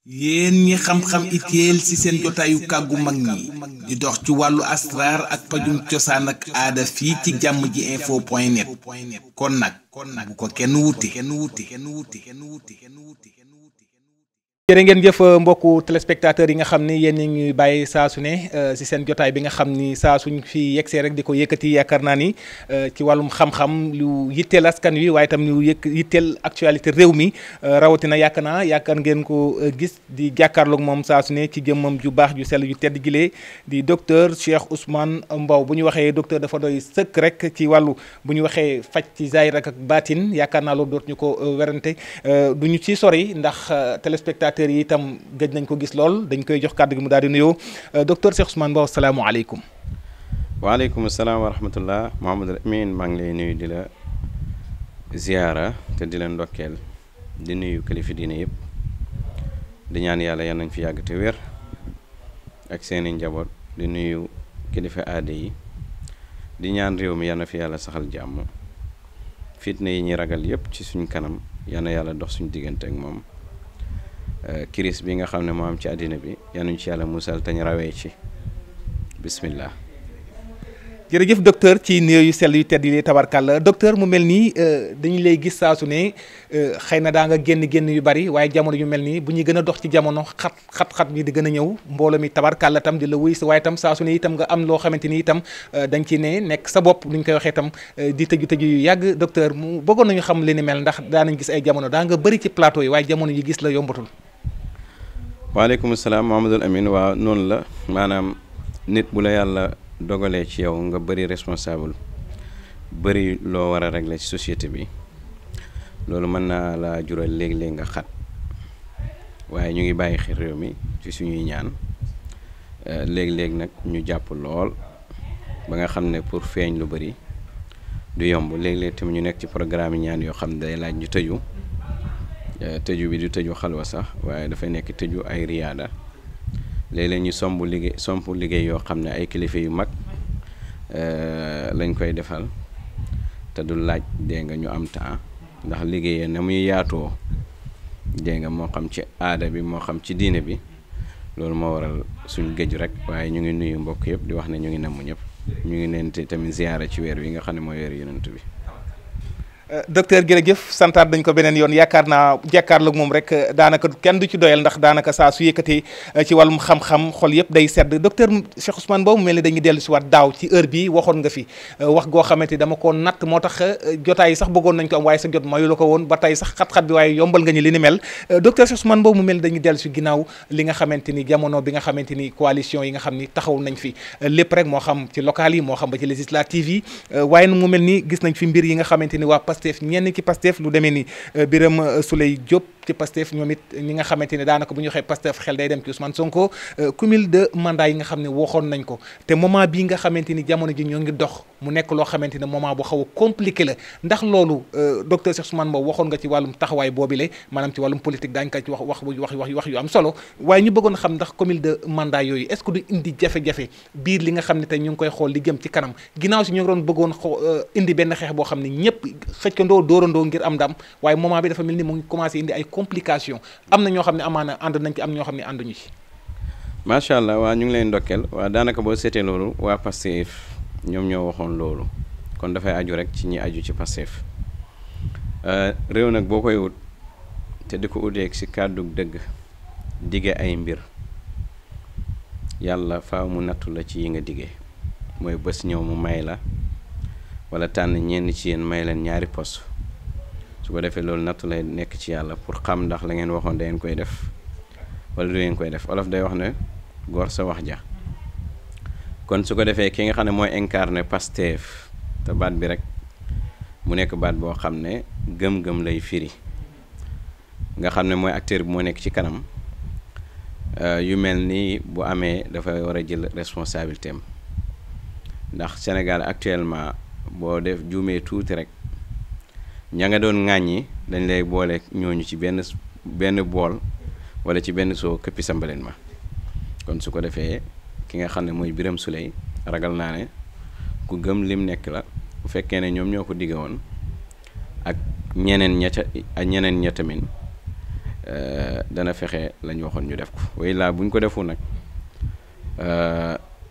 yéen ñi xam-xam itéel ci seen jotaayu kàggu mag ñi di dox ci wàllu asraar ak pajum cosaan ak aada fii ci jàmm ji info point net kon nag bu ko kenn wuti. jërë ngeen jëf mbokku téléspectateurs yi nga xam ni yéen a ngi bàyyi saa su ne si seen jotaay bi nga xam ni saa suñ fi yegsee rek di ko yëkkati yaakaar naa ni ci wàllum xam-xam lu yitteel askan wi waaye itam lu yitteel actualité réew mi rawatina yaakaar ngeen ko gis di jàkkaarloog moom saa su ne ci jëmmam ju baax ju sell ju tedd gilee di docteur Cheikh Ousmane Mbow. bu ñu waxee docteur dafa doy sëkk rek ci wàllu bu ñu waxee faj ci zaahir ak baatin yaakaar naa loolu dootuñu ko werante du ñu ci sori ndax téléspectateur yi itam gëj nañ ko gis lool dañ koy jox kàddu gi mu daal di nuyoo docteur Cheikh Ousmane Mbow asalaamaaleykum. waaleykum salaam wa rahmatullah Mouhamadul Amin maa ngi lay nuyu di la ziyaara te di la ndokkeel di nuyu kilifa diine yëpp di ñaan yàlla yan nañ fi yàgg te wér ak seeni njaboot di nuyu kilifa aada yi di ñaan réew mi yana fi yàlla saxal jàmm fitna yi ñuy ragal yëpp ci suñ kanam yana yàlla dox suñ diggante ak moom. kiris bi nga xam ne moo am ci àddina bi yanuñ ci yàlla musal tañ rawee ci bismillah. jërëjëf docteur ci nuyoo yu sell yu tedd yi tabarkàlla docteur mu mel nii dañu lay gis saa su ne xëy na daa nga génn yu bari waaye jamono yu mel nii bu ñuy gën a dox ci jamono xat bi di gën a ñëw mbooloo mi tabarkàlla tam di la wuy si waaye tam saa su ne itam nga am loo xamante ni itam dañ ci ne nekk sa bopp nu ñu koy waxee itam di tëju yu yàgg docteur mu bëggoon nañu xam li ni mel ndax daanañ gis ay jamono daa nga bëri ci plateau yi waaye jamono yi gis la yombatul. waaleykum salaam Mouhamadul Amin waaw noonu la maanaam nit bu la yàlla dogalee ci yow nga bëri responsable bëri loo war a régler ci société bi loolu mën naa la jural léeg-léeg nga xat waaye ñu ngi bàyyi xel réew mi ci suñuy ñaan léeg-léeg nag ñu jàpp lool ba nga xam ne pour feeñ lu bëri du yomb léeg-léeg tamit ñu nekk ci programme yi ñaan yoo xam ne day laaj ñu tëju bi du tëju xalwa sax waaye dafay nekk tëju ay riyaada léeg-léeg ñu somp liggéey yoo xam ne ay kilifa yu mag lañ koy defal te du laaj dégg nga ñu am temps ndax liggéeyee na muy yaatoo dégg nga moo xam ci aada bi moo xam ci diine bi loolu moo waral suñ géej rek waaye ñu ngi nuyu mbokk yëpp di wax ne ñu ngi namm ñëpp ñu ngi leen tamit ziyaara ci weer wi nga xam ne mooy weer yonent bi. docteur jërëjëf santaat dañ ko beneen yoon yaakaar naa jàkkaarloog moom rek daanaka kenn du ci doyal ndax daanaka saa su yëkkatee ci wàllum xam-xam xol yëpp day sedd docteur Cheikh Ousmane Mbow mu mel ni dañuy dellu si waat daaw ci heure bi waxoon nga fi wax goo xamante dama ko natt moo tax jotaay yi sax bëggoon nañ ko am waaye sa jot mayu la ko woon ba tey sax xat-xat bi waaye yombal nga ñu li ni mel docteur Cheikh Ousmane Mbow mu mel ni dañuy dellu si ginnaaw li nga xamante ni jamono bi nga xamante ni coalition yi nga xam ni taxaw nañ fi lépp rek moo xam ci local yi moo xam ba ci législative yi waaye mu mel ni gis nañ fi mbir yi nga xamante ni waa Pastef ñenn ci Pastef lu demee ni Birame Souleye Diop ci Pastef ñoom it ñi nga xamante ne daanaka bu ñu waxee Pastef xel day dem ci Ousmane Sonko cumul de mandat yi nga xam ne waxoon nañ ko te moment bii nga xamante ni jamono ji ñoo ngi dox mu nekk loo xamante ne moment bu xaw a compliqué la ndax loolu docteur Cheikh Ousmane Mbow waxoon nga ci wàllum taxawaay boobile maanaam ci wàllum politique daañu ko ci wax yu am solo waaye ñu bëggoon xam ndax cumul de mandat yooyu est-ce que du indi jafe-jafe biir li nga xam ne tey ñu ngi koy xool li jëm ci kanam ginnaaw si ñu ngi doon bëggoon indi benn xeex boo xam ne ñëpp xëccandoo dóorandoo ngir am ndam waaye moment bi dafa mel ni mu ngi commencé indi ay complications am na ñoo xam ne amaana ànd nañ ci am ñoo xam ne ànduñu ci. macha allah waa ñu ngi lay ndokkeel waa daanaka boo seetee loolu waa Pastef ñoom ñoo waxoon loolu kon dafay aju rek ci ñi aju ci Pastef réew nag boo koy wut te di ko uteeg si kàddu dëgg dige ay mbir yàlla faaw mu nattu la ci yi nga dige mooy bés ñëw mu may la wala tànn ñenn ci yéen may leen ñaari poste su ko defee loolu nattu lay nekk ci yàlla pour xam ndax la ngeen waxoon da ngeen koy def wala du ngeen koy def olof day wax ne góor sa wax ja kon su ko defee ki nga xam ne mooy incarné Pastef te baat bi rek mu nekk baat boo xam ne gëm-gëm lay firi nga xam ne mooy acteur bi moo nekk ci kanam yu mel ni bu amee dafa war a jël responsabilité am ndax Sénégal actuellement boo def juumee tuuti rek ña nga doon ŋàññi dañ lay boole ñooñu ci benn bool wala ci benn soo këppi sambaleen ma kon su ko defee ki nga xam ne mooy Birame Souleye ragal naa ne ku gëm lim nekk la bu fekkee ne ñoom ñoo ko digge woon ak ñeneen ña tamit dana fexe lañ waxoon ñu def ko way laa buñ ko defu nag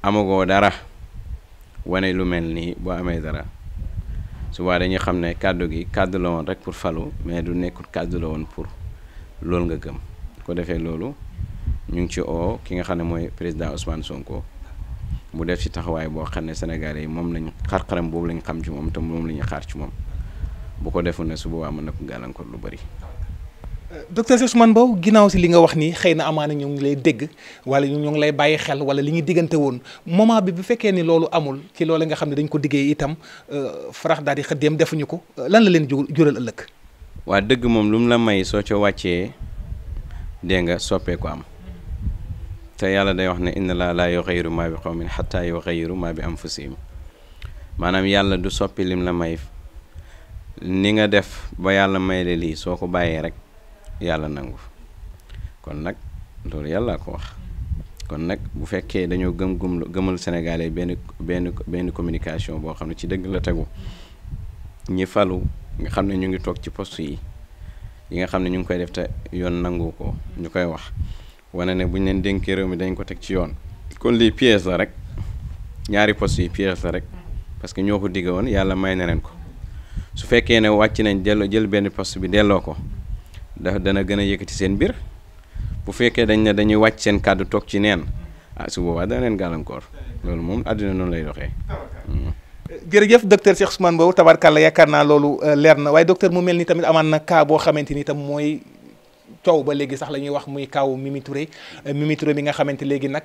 amagoo dara wane lu mel nii boo amee dara suba dañuy xam ne kàddu gi kàddu la woon rek pour falu mais du nekkul kàddu la woon pour loolu nga gëm ko defee loolu ñu ngi ci oo ki nga xam ne mooy président Ousmane Sonko mu def ci taxawaay boo xam ne Sénégalais yi moom lañ xar-xaram boobu lañ xam ci moom te moom la ñuy xaar ci moom bu ko defu ne su boobaa mën na ko gàllankoor lu bari. docteur Ousmane Mbow ginnaaw si li nga wax nii xëy na amaana ñu ngi lay dégg wala ñu ngi lay bàyyi xel wala li ñu diggante woon moment bi bu fekkee ni loolu amul ci loolu nga xam ne dañ ko diggee itam farax daal di xëddeem defuñu ko lan la leen jural ëllëg. waa dëgg moom lu mu la may soo ca wàccee dégg nga soppee ko am te yàlla day wax ne inna laa yughayyiru maa bi qawmin hattaa yughayyiru maa bi anfusihim maanaam yàlla du soppi lim la may ni nga def ba yàlla may la lii soo ko bàyyee rek yàlla nangu kon nag loolu yàlla ko wax kon nag bu fekkee dañoo gëmal Sénégalais benn communication boo xam ne ci dëgg la tegu ñi falu nga xam ne ñu ngi toog ci poste yi nga xam ne ñu ngi koy def te yoon nangu ko ñu koy wax wane ne bu ñu leen dénkee réew mi dañ ko teg ci yoon kon lii piège la rek ñaari poste yi piège la rek parce que ñoo ko digga woon yàlla may na leen ko su fekkee ne wàcc nañ jël benn poste bi delloo ko dana gën a yëkkati seen biir bu fekkee dañ ne dañuy wàcc seen kàddu toog ci neen su boobaa dana leen gàllankoor loolu moom àddina noonu lay doxee. jërëjëf docteur Cheikh Ousmane Mbow tabarkàlla yaakaar naa loolu leer na waaye docteur mu mel ni tamit amaan na cas boo xamante ni tam mooy coow ba léegi sax la ñuy wax muy kaaw Mimi Touré bi nga xamante léegi nag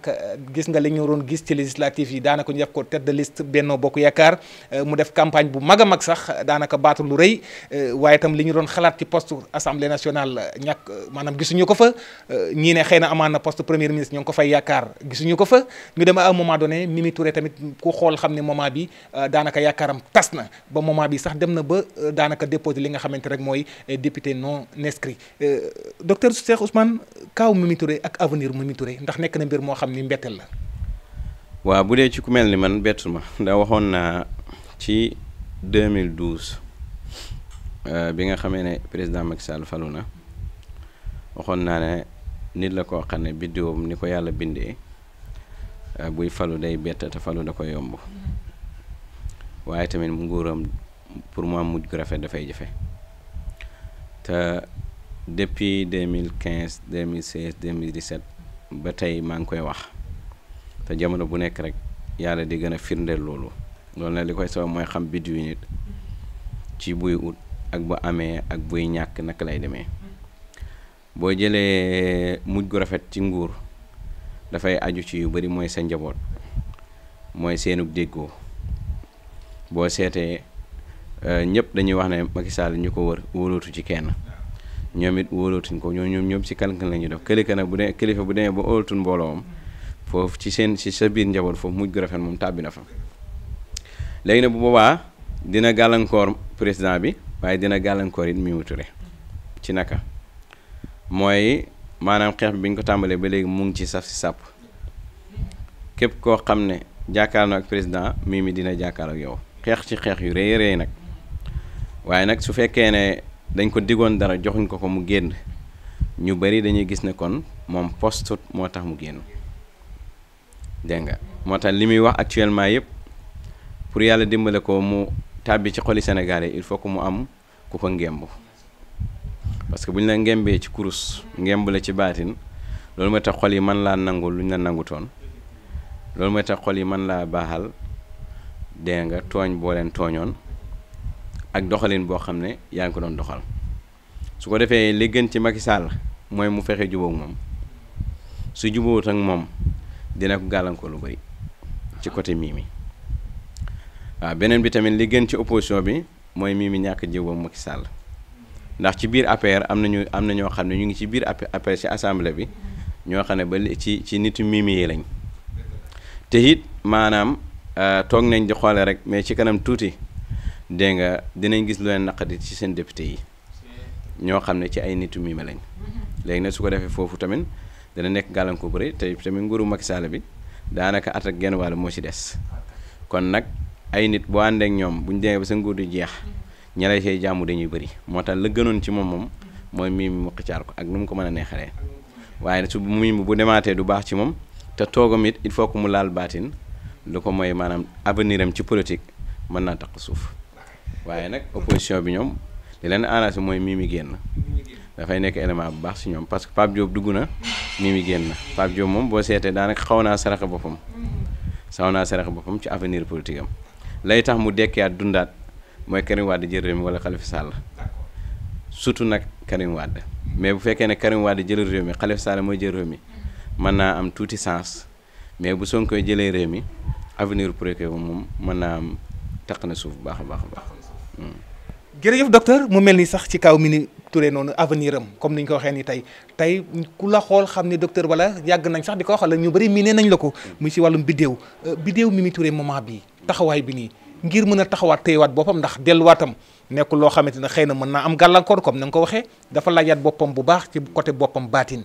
gis nga li ñu doon gis ci législative yi daanaka ñu def ko tête de liste Benno Bokk Yaakaar mu def campagne bu mag a mag sax daanaka baatu lu rëy waaye itam li ñu doon xalaat ci poste assemblée nationale maanaam gisuñu ko fa ñii ne xëy na amaan na poste premier ministre ñoo ngi ko fay yaakaar gisuñu ko fa ñu dem à un moment donné Mimi Touré tamit ku xool xam ne moment bi daanaka yaakaaram tas na ba moment bi sax dem na ba daanaka déposé li nga xamante rek mooy député non inscrit docteur Cheikh Ousmane kaaw Mimi Touré ak avenir Mimi Touré ndax nekk na mbir moo xam ni mbetteel la. waaw bu dee ci ku mel ni man bettu ma ndax waxoon naa ci 2012 bi nga xamee ne président Macky Sall falu na waxoon naa ne nit la koo xam ne biddiwoom ni ko yàlla bindee buy falu day bett te falu da ko yomb waaye tamit nguuram pour mu am mujj gu rafet dafay jafe te. Depuis 2015 2016 2017 ba tey maa ngi koy wax te jamono bu nekk rek yàlla di gën a firndeel loolu nag li koy sabab mooy xam biddiw nit ci buy ut ak bu amee ak buy ñàkk naka lay demee boo jëlee mujj gu rafet ci nguur dafay aju ci yu bari mooy sa njaboot mooy seenug déggoo boo seetee ñëpp dañuy wax ne Macky Sall ñu ko wër wóolootu ci kenn ñoom it wóolootuñ ko ñoom ci kalkan la ñuy def kilifa nag bu dee kilifa bu demee ba óolootuñ mbooloom foofu ci sa biir njaboot foofu mujj gu rafet moom tàbbi na fa léegi nag bu boobaa dina gàllankoor président bi waaye dina gàllankoor it Mimi Touré ci naka mooy maanaam xeex bi ñu ko tàmbalee ba léegi mu ngi ci saf si sàpp képp koo xam ne jàkkaarloo ak président Mimi dina jàkkaarloo ak yow xeex ci xeex yu rëy rëy nag waaye nag su fekkee ne dañ ko digoon dara joxuñ ko mu génn ñu bari dañuy gis ne kon moom poste moo tax mu génn dégg nga moo tax li muy wax actuellement yëpp pour yàlla dimbale ko mu tàbbi ci xoli Sénégalais il faut que mu am ku ko ngemb parce que bu ñu la ngembee ci kurus ngemb la ci baatin loolu mooy tax xol yi mën laa nangul lu ñu la nangutoon loolu mooy tax xol yi mën laa baaxal dégg nga tooñ boo leen tooñoon ak doxalin boo xam ne yaa ngi ko doon doxal su ko defee li gën ci Macky Sall mooy mu fexe jubóog moom su jubóowut ak moom dina ko gàllankoor lu bari ci côté Mimi waaw beneen bi tamit li gën ci opposition bi mooy Mimi ñàkk jubóog Macky Sall ndax ci biir APR am na ñoo xam ne ñu ngi ci biir APR ci assemblée bi ñoo xam ne ba ci nitu Mimi yi lañ te it maanaam toog nañ di xoole rek mais ci kanam tuuti. dégg nga dinañ gis lu leen naqadi ci seen député yi ñoo xam ne ci ay nitu Mimi lañ léegi nag su ko defee foofu tamit dana nekk gàllankoor bu rëy te tamit nguuru Macky Sall bi daanaka at ak genn wàll moo ci des kon nag ay nit boo àndeek ñoom buñ demee ba sa nguur di jeex ña lay say jàmm dañuy bëri moo tax la gënoon ci moom mooy Mimi mu xëccaar ko ak nu mu ko mën a neexalee waaye su Mimi bu demaatee du baax ci moom te toogam it il faut que mu laal baatin lu ko mooy maanaam avenir am ci politique mën naa taq suuf waaye nag opposition bi ñoom li leen arrangé mooy Mimi génn dafay nekk élément bu baax si ñoom parce que Pape Diop dugg na Mimi génn na Pape Diop moom boo seetee daanaka xaw naa saraxe boppam ci avenir politique am lay tax mu dekkiwaat dundaat mooy Karim Wade jël réew mi wala Khalifa Sall surtout nag Karim Wade mais bu fekkee ne Karim Wade jël réew mi Khalifa Sall mooy jël réew mi mën naa am tuuti sens mais bu Sonko koy jëlee réew mi avenir politique moom mën naa am taq na suuf bu baax a baax a baax. jërëjëf docteur mu mel ni sax ci kaw Mimi Touré noonu avenir am comme ni ñu ko waxee ni tey ku la xool xam ni docteur wala yàgg nañ sax di ko waxal ñu bëri miinee nañ la ko muy ci wàllum biddéew Mimi Touré moment bii taxawaay bi nii ngir mën a taxawaat téyewaat boppam ndax delluwaatam nekkul loo xamante ne xëy na mën naa am gàllankoor comme na nga ko waxee dafa laajaat boppam bu baax ci côté boppam baatin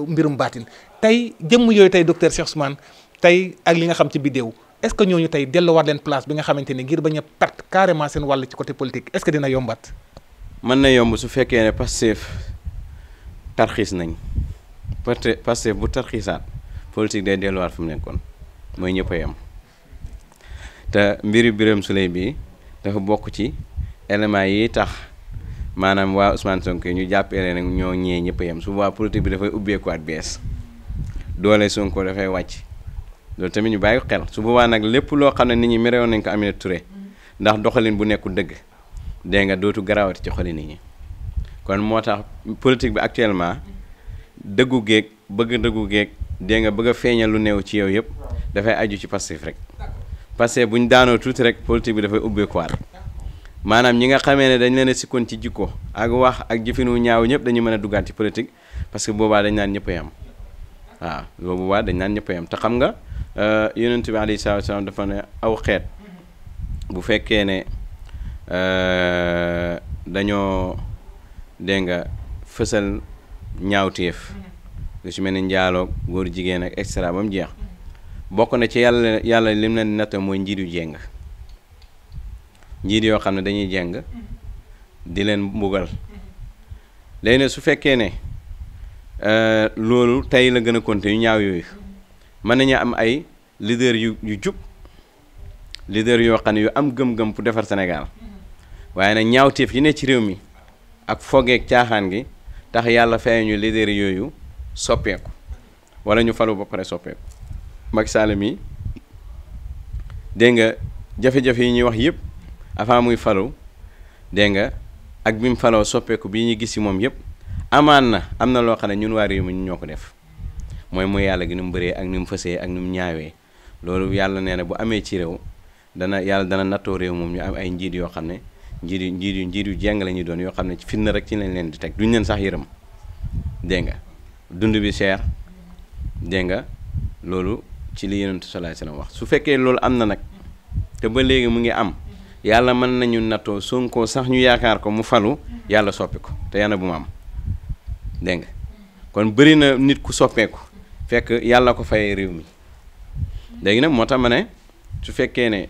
mbirum baatin tey jëmm yooyu tey docteur Cheikh Ousmane tey ak li nga xam ci biddéew est-ce que ñooñu tey delluwaat leen place bi nga xamante ne ngir bañ a perte carrément seen wàll ci côté politique est-ce que dina yombat. mën na yomb su fekkee ne Pastef tarxiis nañ Pastef bu tarxiisaat politique day delluwaat fu mu nekkoon mooy ñëpp a yem te mbiri Birame Souleye bi dafa bokk ci éléments yi tax maanaam waa Ousmane Sonko ñu jàppee ne ñoo ñee ñëpp a yem su boobaa politique bi dafay ubbeekuwaat bees doole Sonko dafay wàcc loolu tamit ñu bàyyi xel su boobaa nag lépp loo xam ne nit ñi merewoon nañ ko Aminata Touré ndax doxalin bu nekkul dëgg dégg nga dootu garawati ci xoli nit ñi kon moo tax politique bi actuellement dëggu géeg bëgg dëggu géeg dégg nga bëgg a feeñal lu néew ci yow yëpp dafay aju ci Pastef rek parce que bu ñu daanoo tuuti rek politique bi dafay ubbeekuwaat maanaam ñi nga xamee ne dañ leen a sikkoon ci jikko ak wax ak jëfinu ñaaw ñëpp dañu mën a duggaat ci politique parce que boobaa dañ naan ñëpp a yam waaw loolu boobaa dañ naan ñëpp a yam te xam nga yonent bi alayhi salaatu wa salaam dafa ne aw xeet bu fekkee ne dañoo dégg nga fësal ñaawteef lu ci mel ni njaaloo góor jigéen ak extra ba mu jeex bokk na ci yàlla lim leen natt mooy njiit yu jeng njiit yoo xam ne dañuy jeng di leen mbugal léegi nag su fekkee ne loolu tey la gën a compter yu ñaaw yooyu mën nañu am ay leader yu jub leader yoo xam ne yu am gëm-gëm pour defar Sénégal waaye nag ñaawteef yi ne ci réew mi ak fogeeg caaxaan gi tax yàlla fay ñu leader yooyu soppeeku wala ñu falu ba pare soppeeku Macky Sall mi dégg nga jafe-jafe yi ñuy wax yëpp avant muy falu dégg nga ak bi mu faloo soppeeku bi ñu gis ci moom yëpp amaan na am na loo xam ne ñun waa réew mi ñun ñoo ko def mooy yàlla gi ni mu bëree ak ni mu fësee ak ni mu ñaawee loolu yàlla nee na bu amee ci réew yàlla dana nattoo réew moom ñu am ay njiit yoo xam ne njiit yu jeng la ñuy doon yoo xam ne ci fitna rek ci lañ leen di teg duñ leen sax yërëm dégg nga dund bi cher dégg nga loolu ci li Yonent sallallahu alayhi wasallam wax su fekkee loolu am na nag te ba léegi mu ngi am yàlla mën nañu nattoo Sonko sax ñu yaakaar ko mu falu yàlla soppi ko te yàlla bu mu am dégg nga kon bëri na nit ku soppeeku fekk yàlla ko fayee réew mi léegi nag moo tax ma ne su fekkee ne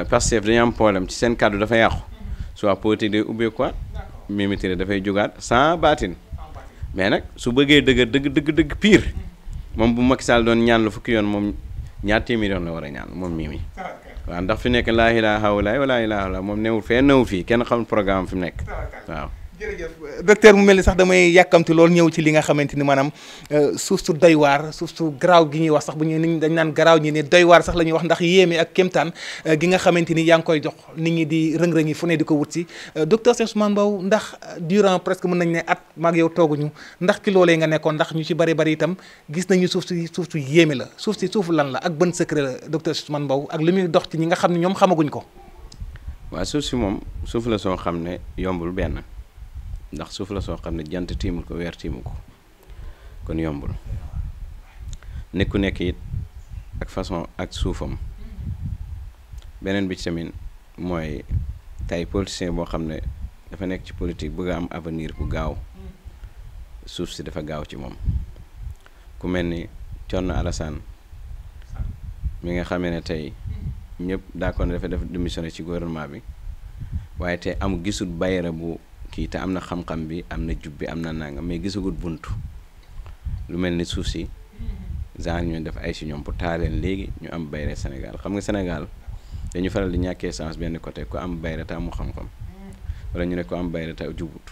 Pastef dañu am problème ci seen kàddu dafa yàqu soit politique day ubbeekuwaat Mimi Touré dafay jógaat sans baatin mais nag su bëggee dëgg pire moom bu Macky Sall doon ñaan lu fukki yoon moom ñaar téeméer yoon la war a ñaan moom Mimi waaw ndax fi nekk laa ilaaha illallaah wala ilaaha illallaah moom newul fii kenn xamul programme fi mu nekk waaw. jërëjëf docteur mu mel ni sax damay yàkkamti loolu ñëw ci li nga xamante ni maanaam suuf su doy waar suuf su garaaw gi ñuy wax sax bu ñu nit dañ naan garaaw ñi ne doy waar sax la ñuy wax ndax yéeme ak kéemtaan gi nga xamante ni yaa ngi koy jox nit ñi di rëng-rëng yi fu ne di ko wut si docteur Cheikh Ousmane Mbow ndax durant presque mën nañ ne at maag yow tooguñu ndax ci loolee nga nekkoon ndax ñu ci bari itam gis nañu suuf su yéeme la suuf lan la ak ban secret la docteur Cheikh Ousmane Mbow ak li muy dox ci ñi nga xam ne ñoom xamaguñ ko. waaw suuf si moom suuf la soo xam ne yombul benn ndax suuf la soo xam ne jant tiimul ko weer tiimu ko kon yombul nit ku nekk it ak façon ak suufam beneen bi ci tamit mooy tey politicien boo xam ne dafa nekk ci politique bëgg a am avenir bu gaaw suuf si dafa gaaw ci moom ku mel ni Thierno Alassane mi nga xamee ne tey ñëpp d'accord dafa def démissionné ci gouvernement bi waaye tey am gisul bayra bu kii te am na xam-xam bi am na jub bi am na nangam mais gisagut buntu lu mel ni suuf si genre ñu def ay si ñoom pour taaleen léegi ñu am bayre Sénégal xam nga Sénégal dañu faral di ñàkkee sens benn côté ku am bayre te amu xam-xam wala ñu ne ko am bayre te jubut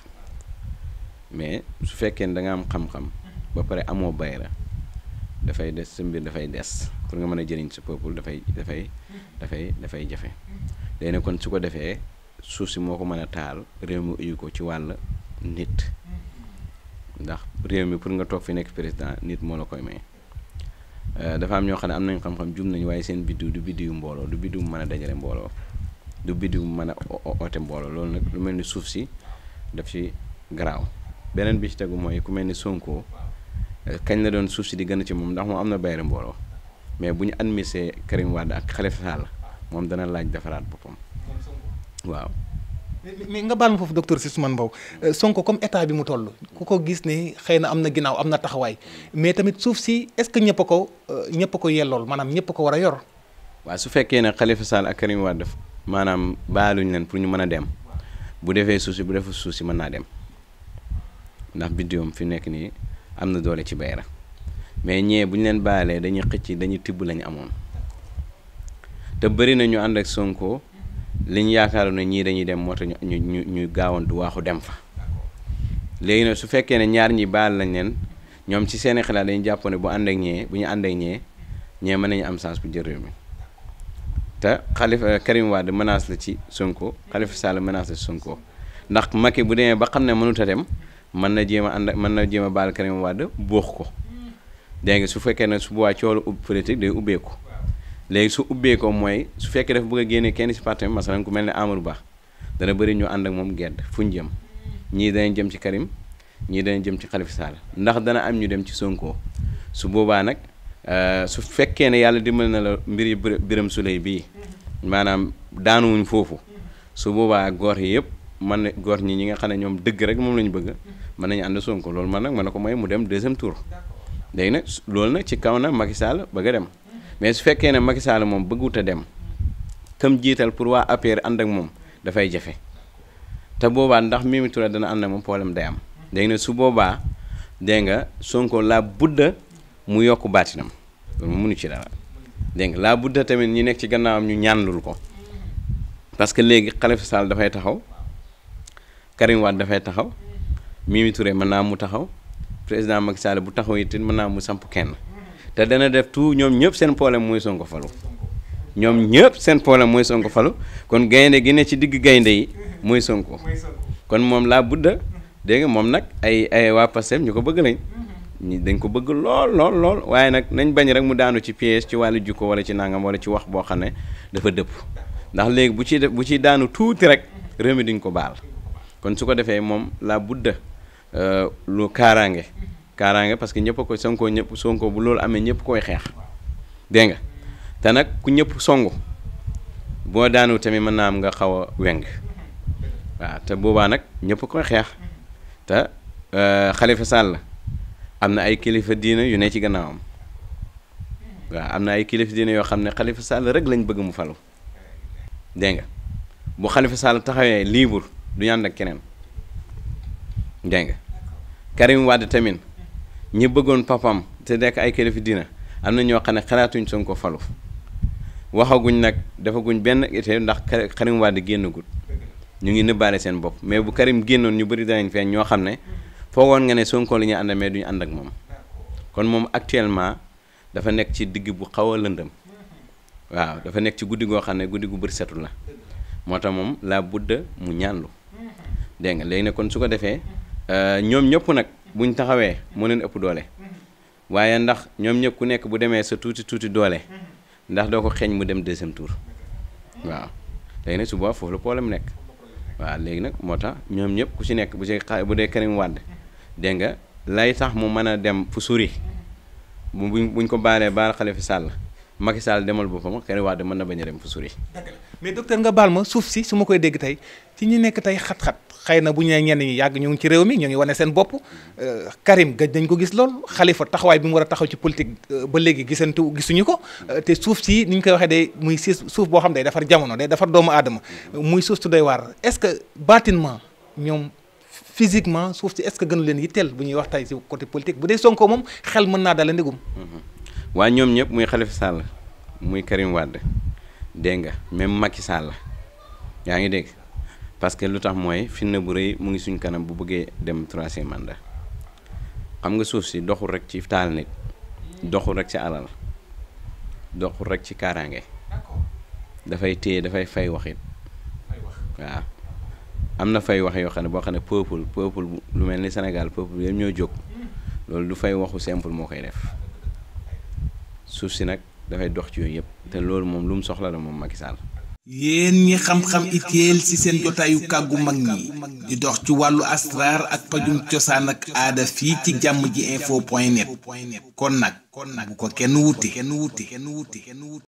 mais su fekkee ne da nga am xam-xam ba pare amoo bayra dafay des sa mbir dafay des pour nga mën a jëriñ sa peuple dafay jafe léegi nag kon su ko defee suuf si moo ko mën a taal réew mi uyu ko ci wàll nit ndax réew mi pour nga toog fi nekk président nit moo la koy may dafa am ñoo xam ne am nañ xam-xam jum nañu waaye seen biddiw du biddiw mbooloo du biddiw mën a dajale mbooloo du biddiw mën a oote mbooloo loolu nag lu mel ni suuf si daf ci garaaw beneen bi ci tegu mooy ku mel ni Sonko kañ la doon suuf si di gën a ci moom ndax moom am na bayre mbooloo mais bu ñu admissé Karim Wade ak Khalifa Sall moom dana laaj defaraat boppam waaw. mais nga baal ma foofu docteur Ousmane Mbow Sonko comme état bi mu toll ku ko gis ne xëy na am na ginnaaw am na taxawaay mais tamit suuf si est-ce que ñëpp a ko yellool maanaam ñëpp a ko war a yor. waaw su fekkee ne Khalifa Sall ak Karim Wade maanaam baaluñ leen pour ñu mën a dem bu defee suuf si bu defee suuf si mën naa dem ndax biddiwam fi nekk nii am na doole ci bayra mais ñee bu ñu leen baalee dañuy xëcc dañuy tibb lañu amoon te bëri na ñu ànd ak Sonko liñ yaakaaroon ne ñii dañuy dem moo tax ñu gaawantu waaxu dem fa léegi nag su fekkee ne ñaar ñi baal lañ leen ñoom ci seeni xalaat dañu jàpp ne bu ànd ak ñee bu ñu ànd ak ñee mën nañu am chance bu jël réew mi te Karim Wade menace la ci Sonko Khalifa Sall menace la ci Sonko ndax Macky bu demee ba xam ne mënut a dem mën na jéem a baal Karim Wade boox ko dégg nga su fekkee ne su boobaa coolu politique day ubbeeku léegi su ubbeekoo mooy su fekkee dafa bëgg a génne kenn ci parti masalan ku mel ne Amadou Ba dana bëri ñu ànd ak moom gedd fu ñu jëm ñii danañ jëm ci Karim ñii danañ jëm ci Khalifa Sall ndax dana am ñu dem ci Sonko su boobaa nag su fekkee ne yàlla dimbal na la mbir yi Birame Souleye bii maanaam daanuwuñ foofu su boobaa góor yi yëpp man na góor ñi nga xam ne ñoom dëgg rek moom la ñu bëgg mën nañu ànd Sonko loolu man nag mën na ko may mu dem deuxième tour léegi nag loolu nag ci kaw na Macky Sall bëgg a dem mais su fekkee ne Macky Sall moom bëggut a dem comme jiital pour waa APR ànd ak moom dafay jafe te boobaa ndax Mimi Touré dana ànd ak moom problème day am léegi nag su boobaa dégg nga Sonko laa budda mu yokk baatinam loolu mu mënu ci dara dégg nga laa budda tamit ñi nekk ci gannaawam ñu ñaanlul ko parce que léegi Khalifa Sall dafay taxaw Karim Wade dafay taxaw Mimi Touré mën naa mu taxaw président Macky Sall bu taxaw it mën naa mu samp kenn te dana def tout ñoom ñëpp seen problème mooy Sonko falu ñoom ñëpp seen problème mooy Sonko falu kon gaynde gi ne ci digg gaynde yi mooy Sonko kon moom laa budda dégg nga moom nag ay waa Pastef ñu ko bëgg lañ ñi dañ ko bëgg lool waaye nag nañ bañ rek mu daanu ci piège ci wàllu jukko wala ci nangam wala ci wax boo xam ne dafa dëpp ndax léegi bu ci daanu tuuti rek réew mi duñ ko baal kon su ko defee moom laa budda lu kaaraange parce que ñëpp a koy Sonko bu loolu amee ñëpp koy xeex dégg nga te nag ku ñëpp songu boo daanu tamit mën naa am nga xaw a weng waaw te boobaa nag ñëpp koy xeex te Khalifa Sall am na ay kilifa diina yu ne ci gannaawam waaw am na ay kilifa diina yoo xam ne Khalifa Sall rek lañ bëgg mu falu dégg nga bu Khalifa Sall taxawee libre du ñu ànd ak keneen dégg nga Karim Wade tamit ñi bëggoon papam te nekk ay kilifa diina am na ñoo xam ne xalaatuñ Sonko falu waxaguñ nag defaguñ benn été ndax Karim Wade génnagul ñu ngi nëbbaale seen bopp mais bu Karim génnoon ñu bëri danañ feeñ ñoo xam ne foogoon nga ne Sonko li ñuy ànd mais duñu ànd ak moom kon moom actuellement dafa nekk ci digg bu xaw a lëndëm waaw dafa nekk ci guddi goo xam ne guddi gu bëri setul la moo tax moom laa budda mu ñaanlu dégg nga léegi nag kon su ko defee ñoom ñëpp nag buñ taxawee moo leen ëpp doole waaye ndax ñoom ñëpp ku nekk bu demee sa tuuti doole ndax doo ko xeeñ mu dem deuxième tour waaw léegi nag su boobaa foofu la problème nekk waaw léegi nag moo tax ñoom ñëpp ku ci nekk bu dee Karim Wade dégg nga lay tax mu mën a dem fu suri buñ ko baalee baal Khalifa Sall Macky Sall demal boppam Karim Wade mën na bañ a dem fu suri mais docteur nga baal ma suuf si su ma koy dégg tey ci ñi nekk tey xat-xat xëy na bu ñu nee ñenn ñi yàgg ñu ngi ci réew mi ñu ngi wane seen bopp Karim gëj nañ ko gis lool Khalifa taxawaay bi mu war a taxaw ci politique ba léegi gisuñu ko te suuf si ni ñu koy waxee day muy suuf boo xam day defar jamono day defar doomu aadama muy suuf su doy waar est-ce que bâtiment ñoom physiquement suuf si est-ce que gënu leen yitteel bu ñuy wax tey si côté politique bu dee Sonko moom xel mën naa dala ndigum. waa ñoom ñëpp muy Khalifa Sall muy Karim Wade dégg nga même Macky Sall yaa ngi dégg parce que lu tax mooy fitna bu rëy mu ngi suñ kanam bu bëggee dem 3e mandat xam nga suuf si doxul rek ci taal nit doxul rek ci alal doxul rek ci kaaraange dafay téye dafay fay waxit waaw am na fay wax yoo xam ne boo xam ne peuple lu mel ni Sénégal peuple yëpp ñoo jóg loolu du fay waxu simple moo koy def suuf si nag dafay dox ci yooyu yëpp te loolu moom lu mu soxla la moom Macky Sall. yéen ñi xam-xam itteel ci seen jotaayu kàggu mag ñi di dox ci wàllu asraar ak pajum cosaan ak aada fii ci jàmm ji info point net kon nag bu ko kenn wuti